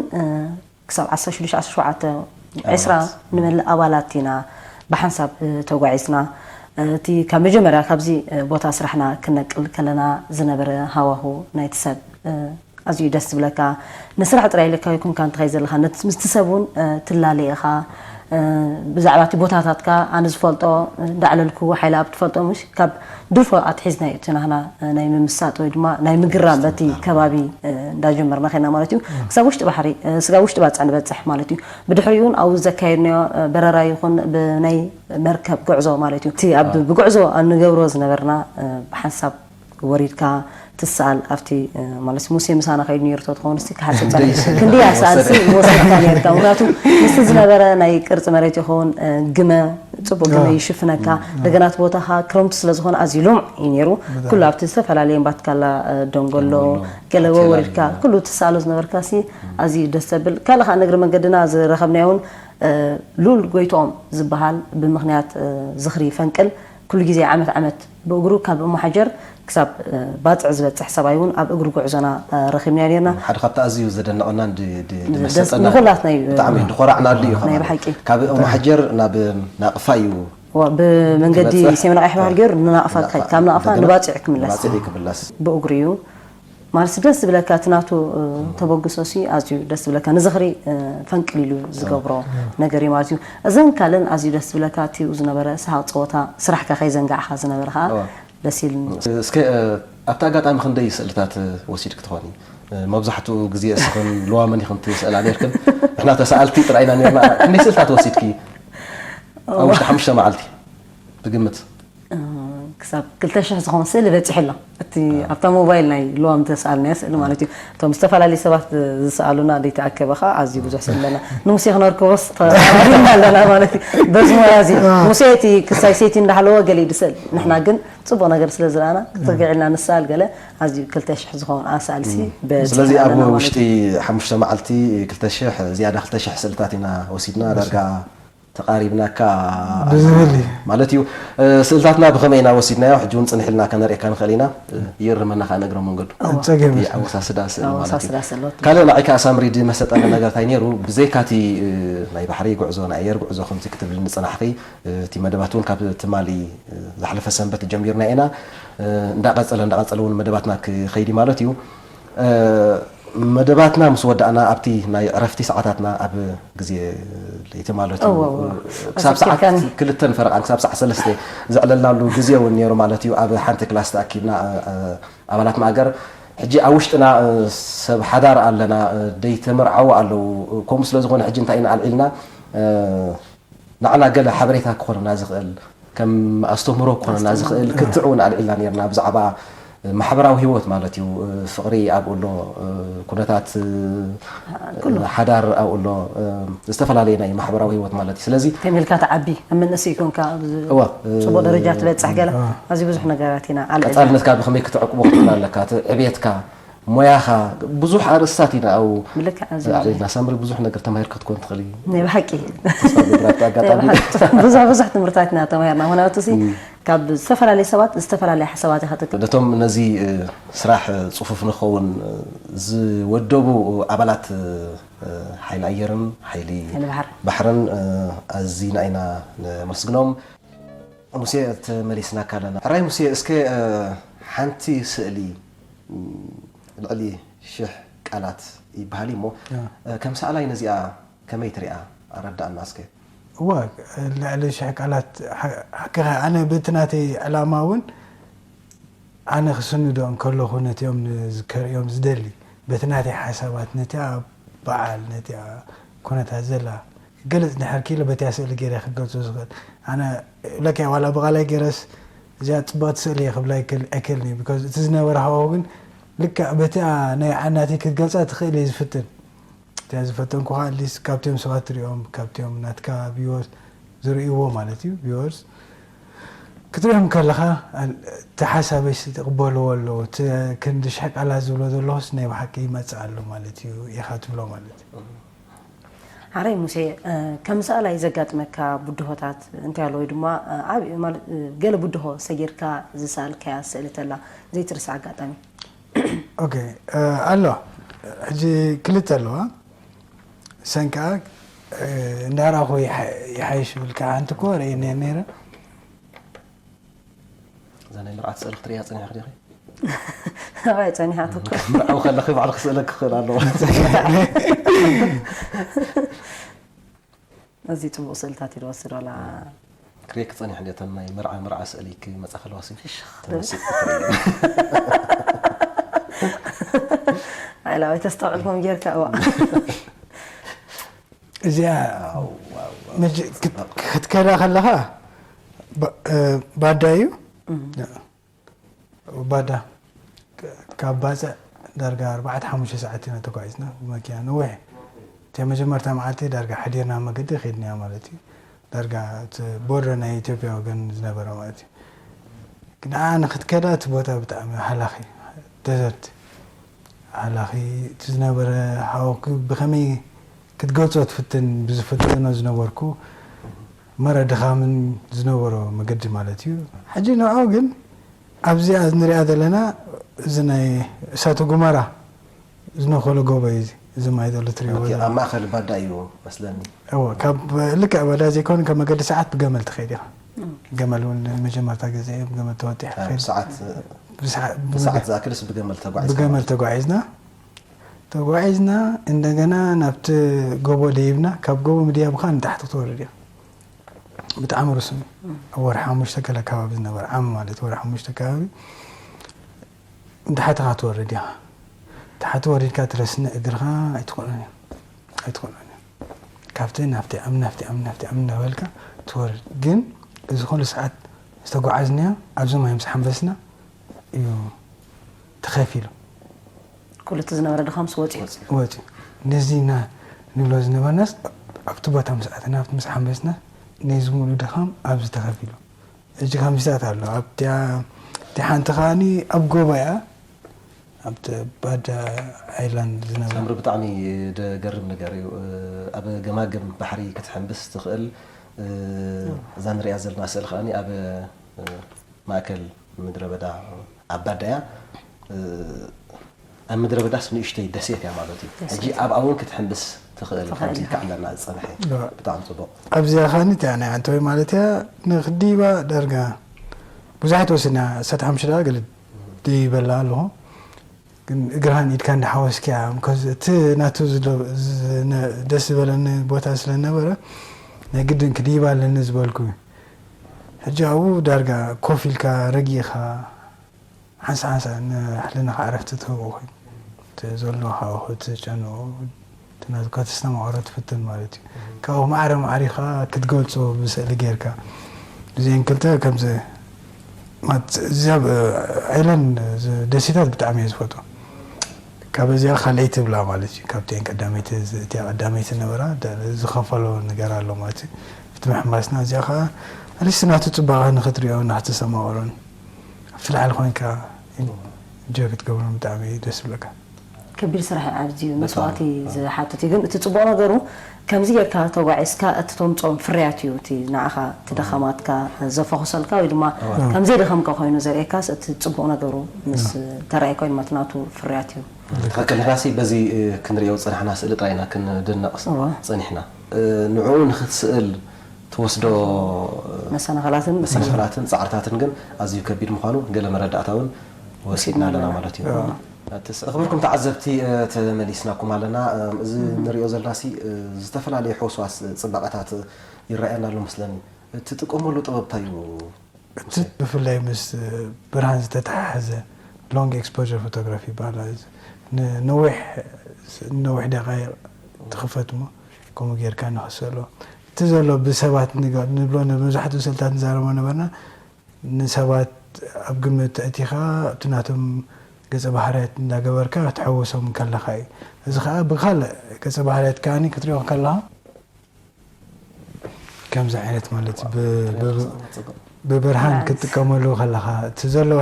ክሳብ ዓሰርተ ሽዱሽተ ዓሰርተ ሸውዓተ ዕስራ ንመልእ ኣባላት ኢና ብሓንሳብ ተጓዒዝና እቲ ካብ መጀመርያ ካብዚ ቦታ ስራሕና ክነቅል ከለና ዝነበረ ሃዋሁ ናይቲ ሰብ ኣዝዩ ደስ ዝብለካ ንስራሕ ጥራይ ኢልካ ይኩንካ እንትኸይ ዘለካ ምስቲ ሰብ እውን ትላለ ኢኻ ብዛዕባ እቲ ቦታታትካ ኣነ ዝፈልጦ እንዳዕለልኩ ሓይለ ኣብ ትፈልጦ ምሽ ካብ ድፎ ኣትሒዝና እዩ እቲ ናህና ናይ ምምሳጥ ወይ ድማ ናይ ምግራም በቲ ከባቢ እንዳጀመርና ኸና ማለት እዩ። ክሳብ ውሽጢ ባሕሪ ስጋ ውሽጢ ባፅዕ ንበፅሕ ማለት እዩ። ብድሕሪኡ እውን ኣብኡ ዘካየድናዮ በረራ ይኹን ብናይ መርከብ ጉዕዞ ማለት እዩ። እቲ ኣብ ብጉዕዞ እንገብሮ ዝነበርና ብሓንሳብ ወሪድካ ትሰኣል ኣብቲ ማለት ሙሴ ምሳና ከይዱ ነይሩ ተትኸውን እስቲ ክሓስብ ጸኒሑ ክንዲ ኣሰኣልሲ ወሰድካ ነርካ። ምክንያቱ ምስቲ ዝነበረ ናይ ቅርፂ መሬት ይኸውን ግመ ፅቡቅ ግመ ይሽፍነካ። እንደገና እቲ ቦታኻ ክረምቲ ስለ ዝኾነ ኣዝዩ ልሙዕ እዩ ነይሩ። ኩሉ ኣብቲ ዝተፈላለየ እምባትካላ ደንጎሎ ገለዎ ወሪድካ ኩሉ ትሰኣሎ ዝነበርካ ሲ ኣዝዩ ደስ ዘብል። ካልእ ከዓ ንእግሪ መንገድና ዝረኸብናዮ እውን ልኡል ጎይትኦም ዝበሃል ብምኽንያት ዝኽሪ ፈንቅል ኩሉ ግዜ ዓመት ዓመት ብእግሩ ካብ እሞ ሓጀር ክሳብ ባፅዕ ዝበፅሕ ሰብኣይ እውን ኣብ እግሪ ጉዕዞና ረኺብናዮ ነርና። ሓደ ካብቲ ኣዝዩ ዘደነቐናን ዝመሰጠና ንኹላትና እዩ ብጣዕሚ ድኾራዕናሉ እዩ። ናይ ብሓቂ ካብ እሞ ሓጀር ናብ ናቕፋ እዩ ብመንገዲ ሰሜን ኣቕያሕ ባህር ገይሩ ንናቕፋ ካብ ናቕፋ ንባፅዕ ክምለስ ብእግሩ እዩ። ማለት ደስ ዝብለካ እቲ ናቱ ተበግሶ ሲ ኣዝዩ ደስ ዝብለካ ንዝኽሪ ፈንቅል ኢሉ ዝገብሮ ነገር እዩ ማለት እዩ። እዘን ካልእን ኣዝዩ ደስ ዝብለካ እቲኡ ዝነበረ ሰሓቕ ፀወታ ስራሕካ ከይዘንጋዕኻ ዝነበረ ከዓ ደስ ኢልኒ። እስከ ኣብቲ ኣጋጣሚ ክንደይ ስእልታት ወሲድኪ ትኾኒ? መብዛሕትኡ ግዜ እስኽን ልዋመን ኢኽን ትስእላ ነርክን። ንሕና ተሰኣልቲ ጥራይ ኢና ነርና። ክንደይ ስእልታት ወሲድኪ? ኣብ ውሽጢ ሓሙሽተ መዓልቲ ብግምት። ክሳብ ክልተ ሽሕ ዝኸውን ስእሊ በፂሑ ኣሎ። እቲ ኣብታ ሞባይል ናይ ልዋም ተስኣልናዮ ስእሊ ማለት እዩ። እቶም ዝተፈላለዩ ሰባት ዝሰኣሉና ዘይተኣከበ ከዓ ኣዝዩ ብዙሕ ስእሊ ኣለና። ንሙሴ ክነርክቦስ ተባሂልና ኣለና ማለት እዩ። በዚ ሞያ እዚ ሙሴ እቲ ክሳይ ሰይቲ እንዳሓለወ ገለ እዩ ዝስእል። ንሕና ግን ፅቡቕ ነገር ስለ ዝረኣና ክትርግዕ ኢልና ንሰኣል ገለ ኣዝዩ ክልተ ሽሕ ዝኸውን ኣሳእልሲ በፂሑ ስለዚ ኣብ ኣለና ማለት ውሽጢ እዩ። ሓሙሽተ መዓልቲ ክልተ ሽሕ ዝያዳ ክልተ ሽሕ ስእልታት ኢና ወሲድና ዳርጋ ተቓሪብናካ ብዝብል እዩ። ማለት እዩ። ስእልታትና ብኸመይ ኢና ወሲድናዮ? ሕጂ እውን ጽንሕ ኢልና ከነርእየካ ንኽእል ኢና። ይእርመና ከኣ ንእግረ መንገዱ። ጸገም የለን። ኣወሳስዳ ስእሊ ማለት እዩ። ኣወሳስዳ ስእሊ። ካልእ ንዓይ ከኣ ሳምሪ ዝመሰጠኒ ነገር እንታይ ነይሩ? ብዘይካ እቲ ናይ ባሕሪ ጉዕዞ፣ ናይ ኣየር ጉዕዞ ከምዚ ክትብልኒ ዝጸናሕኺ፣ እቲ መደባት እውን ካብ ትማሊ ዝሓለፈ ሰንበት ጀሚርና ኢና። እንዳቐጸለ እንዳቐጸለ እውን መደባትና ክኸይድ እዩ ማለት እዩ። መደባትና ምስ ወዳእና ኣብቲ ናይ ዕረፍቲ ሰዓታትና ኣብ ግዜ ለይቲ ማለት እዩ ክሳብ ሰዓት ክልተን ፈረቓን ክሳብ ሰዓት ሰለስተ ዘዕለልናሉ ግዜ እውን ነይሩ ማለት እዩ። ኣብ ሓንቲ ክላስ ተኣኪብና ኣባላት ማእገር ሕጂ ኣብ ውሽጥና ሰብ ሓዳር ኣለና፣ ደይተመርዓዉ ኣለዉ። ከምኡ ስለ ዝኾነ ሕጂ እንታይ ኢና ኣልዒልና ንዓና ገለ ሓበሬታ ክኾነና ዝኽእል ከም ኣስተምህሮ ክኾነና ዝኽእል ክትዕ እውን ኣልዒልና ነርና ብዛዕባ ማሕበራዊ ህይወት ማለት እዩ። ፍቕሪ ኣብኡ ኣሎ፣ ኩነታት ሓዳር ኣብኡ ኣሎ፣ ዝተፈላለየ ናይ ማሕበራዊ ህይወት ማለት እዩ። ስለዚ ከመይ ኢልካ ትዓቢ ኣብ መንእሰይ ኮንካ እወ ጽቡቕ ደረጃ ትበጽሕ ገለ ኣዝዩ ብዙሕ ነገራት ኢና ኣልዕልና። ቀጻልነትካ ብኸመይ ክትዕቅቦ ክትብል ኣለካ፣ እቲ ዕብየትካ ሞያኻ ብዙሕ ኣርእስታት ኢና ኣብኡ ኣዕሊልና። ሳምሪ ብዙሕ ነገር ተማሂርካ ክትኮን ትኽእል እዩ። ናይ ብሓቂ ተስፋ ገብር ኣብቲ ኣጋጣሚ። ብዙሕ ብዙሕ ትምህርታት ኢና ተማሂርና። ምክንያቱ ሲ ካብ ዝተፈላለዩ ሰባት ዝተፈላለየ ሓሳባት ኢኻ ትክ ነቶም ነዚ ስራሕ ፅፉፍ ንኸውን ዝወደቡ ኣባላት ሓይሊ ኣየርን ሓይሊ ባሕርን ኣዚና ኢና ነመስግኖም። ሙሴ ተመሊስናካ ኣለና። ሕራይ ሙሴ እስከ ሓንቲ ስእሊ ልዕሊ ሽሕ ቃላት ይበሃል እዩ እሞ ከም ሰኣላይ ነዚኣ ከመይ ትሪኣ ኣረዳእና እስከ። እወ ልዕሊ ሽሕ ቃላት ሓቅኻ ኣነ በቲ ናተይ ዕላማ እውን ኣነ ክስንዶ እንከለኹ ነቲኦም ከርእዮም ዝደሊ በቲ ናተይ ሓሳባት ነቲኣ በዓል ነቲኣ ኩነታት ዘላ ክገልፅ እንድሕር ክኢለ በቲኣ ስእሊ ገይረ ክገልፆ ዝኽእል ኣነ ለካ ዋላ ብቓላይ ገይረስ እዚኣ ፅብቕቲ ስእሊ እየ ክብላ ኣይክእልን እዩ because እቲ ዝነበረ ሃዋሁ ግን ልክዕ በቲኣ ናይ ዓናተይ ክትገልፃ ትኽእል እየ ዝፍትን እቲኣ ዝፈተንኩኻ at least ካብቲኦም ሰባት ትሪኦም ካብቲኦም ናትካ viewers ዝርእይዎ ማለት እዩ viewers ክትሪኦም ከለኻ እቲ ሓሳበይስ ይቕበልዎ ኣለዉ እቲ ክንዲ ሽሕ ቃላት ዝብሎ ዘለኹስ ናይ ብሓቂ ይመፅእ ኣሎ ማለት እዩ ኢኻ ትብሎ ማለት እዩ ሓራይ ሙሴ ከም ሰኣላይ ዘጋጥመካ ብድሆታት እንታይ ኣሎ ወይ ድማ ዓብ ገለ ብድሆ ሰጊርካ ዝሰኣልካያ ስእሊ ተላ ዘይትርስዕ ኣጋጣሚ ኦኬ ኣሎ ሕጂ ክልተ ኣለዋ ሰን ከዓ እንዳራኹ ይሓይሽ ብል ከዓ ሓንቲ እኮ ርእየ ነይረ እዛ ናይ መርዓት ስእሊ ክትርእያ ጸኒሕኺ ዲኺ? ኣባይ ጸኒሓትኩ። ምርዓው ከለኺ ባዕሉ ክስእለኪ ክኽእል ኣለዎ። እዚ ጽቡቕ ስእልታት እዩ ዝወስድ ዋላ ክሬክ ጸኒሕ እንደ ተም ናይ መርዓ መርዓ ስእሊ ክመጻ ከለዋሲ ፍሽኽ ተመሲጥ ኣይላወይ ተስተውዕልኩም ጌርካ እዋ እዚኣ መጀ- ክት- ክትከዳ ከለኻ ባ- እ፣ ባዳ እዩ ባዳ ካብ ባፅዕ ዳርጋ ኣርባዕተ ሓሙሽተ ሰዓት ኢና ተጓዒዝና ብመኪና ነዊሕ እቲ መጀመርታ መዓልቲ ዳርጋ ሓዲርና መገዲ ከድናዮ ማለት እዩ ዳርጋ እቲ ቦርደር ናይ ኢትዮጵያ ወገን ዝነበረ ማለት እዩ ግን ኣነ ክትከዳ እቲ ቦታ ብጣዕሚ ሃላኺ ደዘርት ሃላኺ እቲ ዝነበረ ሃወኩ ብኸመይ ክትገልፆ ትፍትን ብዝፍትኖ ዝነበርኩ መረ ድኻምን ዝነበሮ መገዲ ማለት እዩ ሕጂ ንዑ ግን ኣብዚኣ ንሪኣ ዘለና እዚ ናይ እሳተ ጎመራ ዝነኮሎ ጎቦ እዩ እዚ እዚ ማይ ዘሎ ትሪእዎ ኣብ ማእኸል ባዳ እዩ መስለኒ እዎ ካብ ልክዕ ባዳ ዘይኮነ ካብ መገዲ ሰዓት ብገመል ትኸይድ ኢኻ ገመል እውን መጀመርታ ግዜ ብገመል ተወጢሕ ሰዓት ብሰዓ- ብሰዓት ዝኣክልስ ብገመል ተጓዒዝ ብገመል ተጓዒዝና ተጓዒዝና እንደገና ናብቲ ጎቦ ደይብና ካብ ጎቦ ምድያብካ ንታሕቲ ክትወርድ እያ ብጣዕሚ ርሱም እዩ ኣብ ወርሒ ሓሙሽተ ገለ ከባቢ ዝነበረ ዓሚ ማለት ወርሒ ሓሙሽተ ከባቢ ንታሕቲ ክትወርድ እያ ታሕቲ ወሪድካ ትረስኒ እግርኻ ኣይትኽእሉን እዮም ኣይትኽእሉን እዮም ካብቲ ናብቲ ዓም ናብቲ ዓም ናብቲ ዓም እናበልካ ትወርድ ግን እዚ ኩሉ ሰዓት ዝተጓዓዝናዮ ኣብዚ ማይ ምስ ሓንበስና እዩ ተኸፊሉ ኩሉ እቲ ዝነበረ ድኻምስ ወፂኡ ወፂኡ ነዚ ኢና ንብሎ ዝነበርናስ ኣብቲ ቦታ ምስ ኣተና ኣብቲ ምስ ሓንበስና ነዚ ሙሉ ድኻም ኣብዚ ተኸፊሉ ሕጂ ከምዚታት ኣሎ ኣብቲያ እቲ ሓንቲ ከዓኒ ኣብ ጎባ እያ ኣብቲ ባዳ ኣይላንድ ዝነበረ ሳምሪ ብጣዕሚ ደገርም ነገር እዩ ኣብ ገማግም ባሕሪ ክትሕንብስ ትኽእል እዛ ንሪኣ ዘለና ስእል ከዓኒ ኣብ ማእከል ምድረ በዳ ኣብ ባዳ እያ ኣብ ምድረ በዳስ ንእሽተይ ደሴት እያ ማለት እዩ ሕጂ ኣብኣ እውን ክትሕንብስ ትኽእል ከምዚ ከዓለና ዝፀንሐ ብጣዕሚ ፅቡቕ ኣብዚኣ ኸኒ እቲኣ ናይ ዓንተወይ ማለት እያ ንክዲባ ዳርጋ ብዙሓት ወስና እሳት ሓሙሽተ ደኣ ገለ ደይበላ ኣለኹ ግን እግርሃን ኢድካ እንዳሓወስክያ ምከዚ እቲ ናቱ ዝደ- ዝነ- ደስ ዝበለኒ ቦታ ስለነበረ ናይ ግድን ክድይባ ኣለኒ ዝበልኩ እዩ ሕጂ ኣብኡ ዳርጋ ኮፍ ኢልካ ረጊእኻ ሓንሳ ሓንሳ ንሕልናኻ ዕረፍቲ ትህቦ ኮይኑ እቲ ዘሎ ሃዋሁ እቲ ጨንኡ እቲ ናትካ ተስተማቕሮ ትፍትን ማለት እዩ ካብኡ ማዕረ ማዕሪኻ ክትገልፆ ብስእሊ ጌርካ እዚአን ክልተ ከምዚ ማት እዚኣ ኣይለን ደሴታት ብጣዕሚ እየ ዝፈትዎ ካብ እዚኣ ካልኣይ ትብላ ማለት እዩ ካብቲአን ቀዳመይቲ እቲኣ ቀዳመይቲ ነበራ ዝኸፈሎ ነገር ኣሎ ማለት እዩ እቲ ምሕማስና እዚኣ ከዓ ኣሊስቲ ናቱ ፅባቐ ንክትሪኦ ናክተስተማቕሮን ኣብቲ ላዕሊ ኮይንካ ጆ ክትገብሮን ብጣዕሚ ደስ ዝብለካ ከቢድ ስራሕ እዩ ዓብዚ እዩ መስዋእቲ ዝሓትት እዩ ግን እቲ ፅቡቕ ነገሩ ከምዚ ጌርካ ተጓዒዝካ እቲ ተምፅኦም ፍርያት እዩ እቲ ንዓኻ እቲ ደኸማትካ ዘፈኹሰልካ ወይ ድማ ከም ዘይደኸምካ ኮይኑ ዘርእየካስ እቲ ፅቡቕ ነገሩ ምስ ተረኣየ ኮይኑ ማለት ናቱ ፍርያት እዩ ትኽክል ንሕናሲ በዚ ክንሪኦ ዝፀናሕና ስእሊ ጥራይ ኢና ክንድነቕ እወ። ፀኒሕና ንዕኡ ንክትስእል ትወስዶ መሰናኸላትን መሰናኸላትን ፃዕርታትን ግን ኣዝዩ ከቢድ ምዃኑ ገለ መረዳእታ እውን ወሲድና ኣለና ማለት እዩ ተኽብርኩም ተዓዘብቲ ተመሊስናኩም ኣለና እዚ ንሪኦ ዘለና ሲ ዝተፈላለዩ ሕውስዋስ ፅባቐታት ይረኣየና ኣሎ መስለኒ ትጥቀመሉ ጥበብ እንታይ እዩ እቲ ብፍላይ ምስ ብርሃን ዝተተሓሓዘ long exposure photography ይበሃል ነዊሕ ነዊሕ ደቃይቕ ትኽፈት እሞ ከምኡ ጌርካ ንኽስእሎ እቲ ዘሎ ብሰባት ንብሎ መብዛሕትኡ ስእልታት ንዛረቦ ነበርና ንሰባት ኣብ ግምት ተእቲኻ እቲ ናቶም ገፀ ባህርያት እንዳገበርካ ክትሕውሶም ከለኻ እዩ እዚ ከዓ ብካልእ ገፀ ባህርያት ከዓ ክትሪኦ ከለኻ ከምዚ ዓይነት ማለት ብብርሃን ክትጥቀመሉ ከለኻ እቲ ዘሎ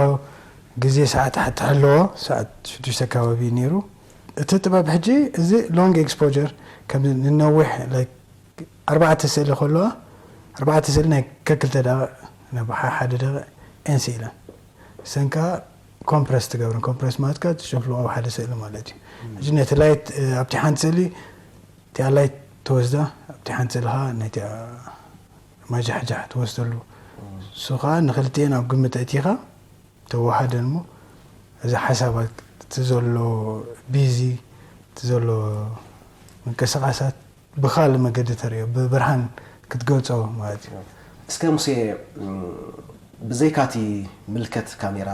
ግዜ ሰዓት ትሕልዎ ሰዓት ሽዱሽተ ኣካባቢ እዩ ነይሩ እቲ ጥበብ ሕጂ እዚ long exposure ከም ንነዊሕ ኣርባዕተ ስእሊ ከለዋ ኣርባዕተ ስእሊ ናይ ከክልተ ደቂቕ ሓደ ደቂቕ ኤንስ ኢለን ሰንካ ኮምፕረስ ትገብረን ኮምፕረስ ማለት ካ ትሽፍልቆ ኣብ ሓደ ስእሊ ማለት እዩ ሕጂ ነቲ ላይት ኣብቲ ሓንቲ ስእሊ እቲኣ ላይት ትወስዳ ኣብቲ ሓንቲ ስእሊ ካ ነቲ ማጃሕጃሕ ትወስደሉ እሱ ከዓ ንክልቲኤን ኣብ ግምት ኣእቲኻ ተወሃደን እሞ እዚ ሓሳባት እቲ ዘሎ ቢዚ እቲ ዘሎ ምንቅስቃሳት ብኻልእ መገዲ ተርእዮ፣ ብብርሃን ክትገልጾ ማለት እዩ። እስከ ሙሴ፣ እም፣ ብዘይካቲ ምልከት ካሜራ፣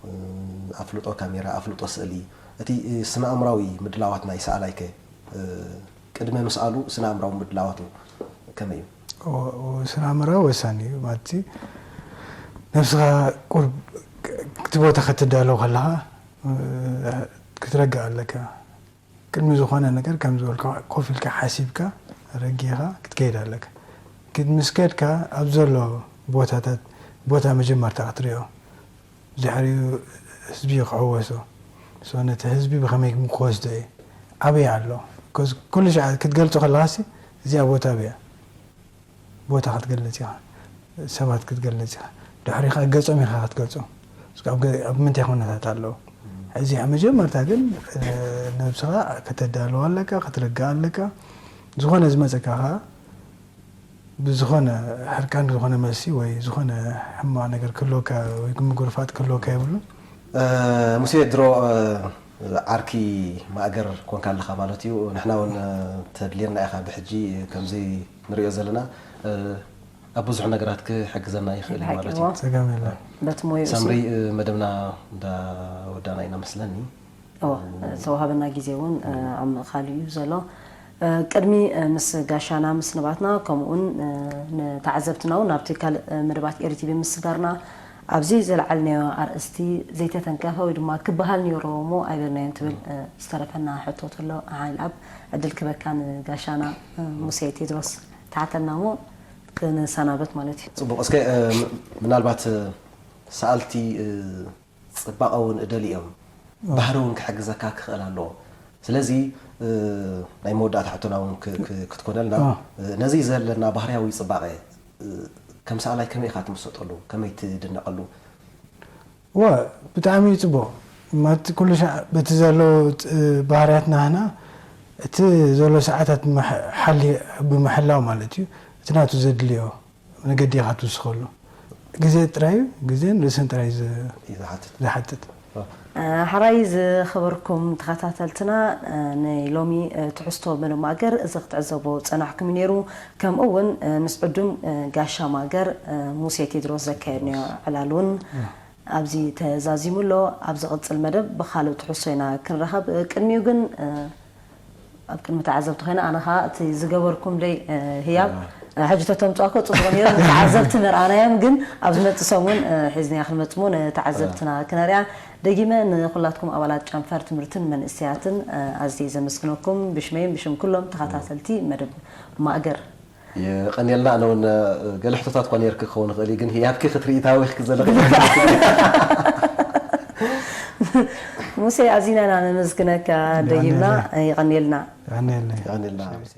እም፣ ኣፍልጦ ካሜራ፣ ኣፍልጦ ስእሊ፣ እቲ፣ እ፣ ስነ-ኣእምራዊ ምድላዋት ናይ ሰኣላይከ፣ እ፣ ቅድመ ምስኣሉ ስነ-ኣእምራዊ ምድላዋቱ ከመይ እዩ? ኦ-፣ ኦ-፣ ስነ-ኣእምራዊ ወሳኒ እዩ ማለት እዩ። ነብስኻ ቁርብ ክ-፣ ክቲ ቦታ ከተዳለው ከለኻ፣ እ፣ ክትረግእ ኣለካ። ቅድሚ ዝኾነ ነገር ከም ዝበልካ ኮፍ ኢልካ ሓሲብካ ረጊኻ ክትከይድ ኣለካ። ግን ምስ ከድካ ኣብ ዘሎ ቦታታት፣ ቦታ መጀመርታ ክትሪኦ፣ ድሕሪኡ ህዝቢ ክሕወሶ፣ so ነቲ ህዝቢ ብኸመይ ክወስዶ እዩ? ኣበይ ኣሎ? Because ኩሉ ሻዕ ክትገልጾ ከለኻሲ እዚኣ ቦታ ኣበያ? ቦታ ክትገልጽ ኢኻ፣ ሰባት ክትገልጽ ኢኻ፣ ድሕሪ ኸኣ ገጾም ኢኻ ክትገልጾም። እስከ ኣብ ገ-፣ ኣብ ምንታይ ኩነታት ኣለዉ? እዚኣ መጀመርታ ግን፣ እ፣ ነብስኻ ከተዳልዋ ኣለካ፣ ክትርግኣ ኣለካ። ዝኾነ ዝመጸካ ኸኣ ብዝኾነ ሕርቃን ዝኾነ መልሲ ወይ ዝኾነ ሕማቕ ነገር ክህልወካ ወይ ምጉርፋጥ ክህልወካ የብሉን። እ፣ ሙሴ ድሮ፣ እ፣ ዓርኪ ማእገር ኮንካ ኣለኻ ማለት እዩ። ንሕና እውን፣ እ፣ ተድልየና ኢኻ ብሕጂ ከምዚ ንሪኦ ዘለና። እ፣ ኣብ ብዙሕ ነገራት ክሕግዘና ይኽእል እዩ ማለት እዩ። ሓቂዎ። ጸገም የለን። በቲ ሞይኡ ሳምሪ፣ እ፣ መደብና እንዳወዳእና ኢና መስለኒ። እወ፣ ዝተዋሃበና ግዜ እውን፣ እ፣ ኣብ ምእኻል እዩ ዘሎ። እ፣ ቅድሚ፣ እ፣ ምስ ጋሻና ምስንባትና፣ ከምኡውን፣ እ፣ ንተዓዘብትና እውን ናብቲ ካልእ፣ እ፣ መደባት ኤሪ ቲቪ ምስጋርና፣ ኣብዚ ዘልዓልናዮ ኣርእስቲ ዘይተተንከፈ ወይ ድማ ክበሃል ነይርዎ እሞ ኣይበልናዮን ትብል፣ እ፣ ዝተረፈና ሕቶ ተሎ፣ ሓይልኣብ ዕድል ክበካ ንጋሻና፣ እ፣ ሙሴ ቴድሮስ ተሓተልና እሞ ክንሰናበት ማለት እዩ። ጽቡቕ። እስከ፣ እ፣ ም-፣ ምናልባት፣ እ፣ ሰኣልቲ፣ እ፣ ጽባቐ እውን እደሊ እዮም። ባህሪ እውን ክሕግዘካ ክኽእል ኣለዎ። ስለዚ፣ እ፣ ናይ መወዳእታ ሕቶና እውን ክ-፣ ክ-፣ ክትኮነልና፣ አ። እ፣ ነዚ ዘለና ባህርያዊ ጽባቐ፣ እ፣ ከም ሰኣላይ ከመይ ኢኻ ትምሰጠሉ? ከመይ ትድነቐሉ? ዋ፣ ብጣዕሚ እዩ ጽቡቕ። ማለት ኩሉ ሻዕ በቲ ዘሎ ጥ-፣ ባህርያትና ህና እቲ ዘሎ ሰዓታት መሕ-፣ ሓሊ-፣ ብምሕላው ማለት እዩ። እቲ ናቱ ዘድልዮ መገዲ ኢኻ ትውስኸሉ። ግዜ ጥራይ እዩ፣ ግዜን ርእስን ጥራይ ዝ-፣ እዩ ዝሓትት። ዝሓትት። እ፣ ሓራይ ዝኸበርኩም ተኸታተልትና፣ እ፣ ናይ ሎሚ፣ እ፣ ትሕዝቶ መደብ ማእገር እዚ ክትዕዘቦ ዝጸናሕኩም እዩ ነይሩ። ከምኡ እውን፣ እ፣ ምስ ዕዱም፣ እ፣ ጋሻ ማእገር፣ እ፣ ሙሴ ቴድሮስ ዘካየድናዮ ዕላል እውን ኣብዚ ተዛዚሙ ኣሎ። ኣብ ዝቕጽል መደብ ብኻልእ ትሕዝቶ ኢና ክንራኸብ። እ፣ ቅድሚኡ ግን፣ እ፣ ኣብ ቅድሚ ተዓዘብቲ ኮይና ኣነ ኸኣ እቲ ዝገበርኩምለይ፣ እ፣ ህያብ፣ እ፣ ሕጂ ተተምጽኦ እኮ ጽቡቕ ነይሩ። ንተዓዘብቲ ምርኣናዮም፣ ግን ኣብ ዝመጽእ ሰሙን፣ እ፣ ሒዝናያ ክንመጽእ እሞ ንተዓዘብትና ክነርያ። ደጊመ ንኹላትኩም ኣባላት ጨንፈር ትምህርትን መንእሰያትን፣ እ፣ ኣዝየ ዘመስግነኩም ብሽመይን ብሽም ኩሎም ተኸታተልቲ መደብ ማእገር። የቐንየልና። ኣነ እውን፣ እ፣ ገለ ሕቶታት እኳ ነይርኪ ክኸውን ይኽእል እዩ፣ ግን ህያብኪ ክትርኢ ታዊኽኪ ዘለኺ። ሙሴ፣ ኣዚና ኢና ነመስግነካ ደጊምና። የቐንየልና። የቐንየልና። የቐንየልና ሙሴ።